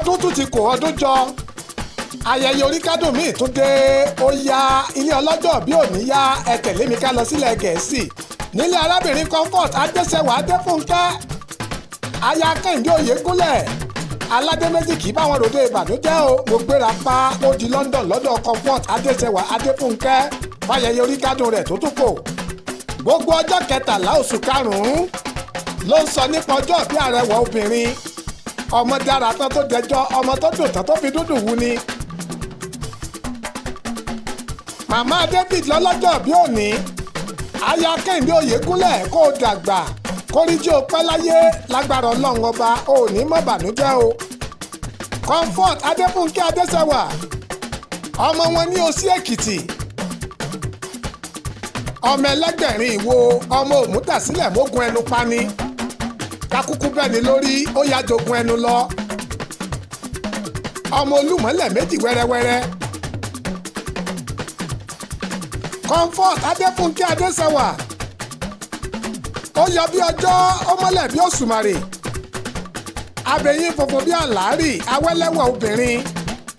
Ọdún tún ti kò ọdún jọ, ayẹyẹ oríkádùn míì tún dé. Ó yá, ilé ọlọ́jọ́ bí òní yá, ẹ tẹ̀lé mi ká lọ sílẹ̀ Gẹ̀ẹ́sì nílé arábìnrin Comfort Adéṣẹwà Adéfúnkẹ́, aya Kẹ́hìndé Oyègúnlẹ̀ aládé méjì kì í bá wọn ròde ìbànújẹ́ o. Mo gbéra pa, ó di London lọ́dọ̀ Comfort Adéṣẹwà Adéfúnkẹ́ fáyẹyẹ oríkádùn rẹ̀ tó tún kò. Gbogbo ọjọ́ 13 oṣù karùn-ún ló ń sọ nípa ọjọ́ bí arẹwà obìnrin, ọmọ dára tán tó dẹjọ́, ọmọ tó dùn tán tó fi dúdùn wú ni. Màmá David lọ́lọ́jọ́ bí òní, aya Kẹ́hìndé Oyègúnlẹ̀, kó o dàgbà kóríjí o pẹ́ láyé lágbára Ọlọ́run ọba, ò ní mọ̀ bànújẹ́ o. Comfort Adéfúnkẹ́ Adéṣẹwà, ọmọ wọn ní Òsì Èkìtì, ọmọ ẹlẹ́gbẹ̀rin ìwo, ọmọ òmùtàsílẹ̀ mógun ẹnu pani, kakuku bẹ́ẹ̀ ni lórí ó yá jogun ẹnu lọ, ọmọ olúmọ̀lẹ̀ méjì wẹ́rẹ́wẹ́rẹ́. Comfort Adéfúnkẹ́ Adéṣẹwà, ó yọ bí ọjọ́, ó mọ́lẹ̀ bí òṣùmàrè, abẹ́yín funfun bí àlárì, awẹ́lẹ́wà obìnrin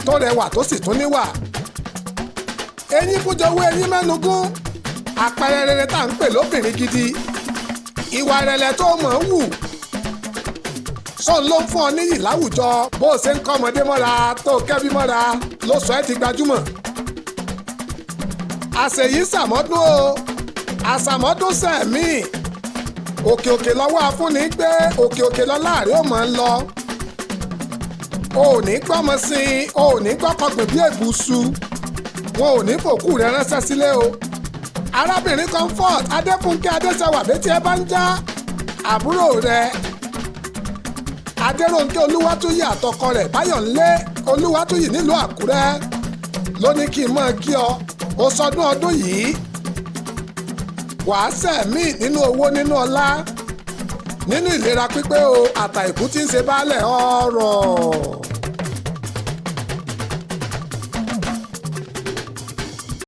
tó rẹwà tó sì tún níwà, eyín kújọwọ́ eyín mẹ́nugún, àpẹẹrẹ rere tá à ń pè lóbìnrin gidi, ìwà ìrẹ̀lẹ̀ tó mọ̀ ń wù sóun ló ń fún ọ níyì láwùjọ. Bó o ṣe ń kọ́ ọmọdé mọ́ra tó kẹ́bí mọ́ra ló sọ ẹ́ ti gbajúmọ̀. Àṣeyí sàmọ́dún o, àṣàmọ́dún sẹ̀mí, òkè òkè lọ́wọ́ afúnni gbé, òkè òkè lọ láàrin ó mọ̀ ń lọ. O ò ní gbọ́mọ sí i, o ò ní gbọ́kọ̀gbìn bí èbùsù, wọn ò ní fòkú rẹ ránṣẹ́ sílé o. Arábìnrin Comfort Adéfúnkẹ́ Adéṣẹwà, bẹ́tí ẹ bá ń já àbúrò rẹ Adérónkẹ́ Olúwatúyì àtọkọ rẹ̀ Báyọ̀nlé Olúwatúyì nílùú Àkúrẹ́ ló ní kí n mọ̀ kí ọ. Ó sọdún ọdún yìí, wàá sẹ̀mí nínú owó, nínú ọlá, nínú ìlera pípé o, àtàìkú tí ń ṣe baálẹ̀ ọrọ̀.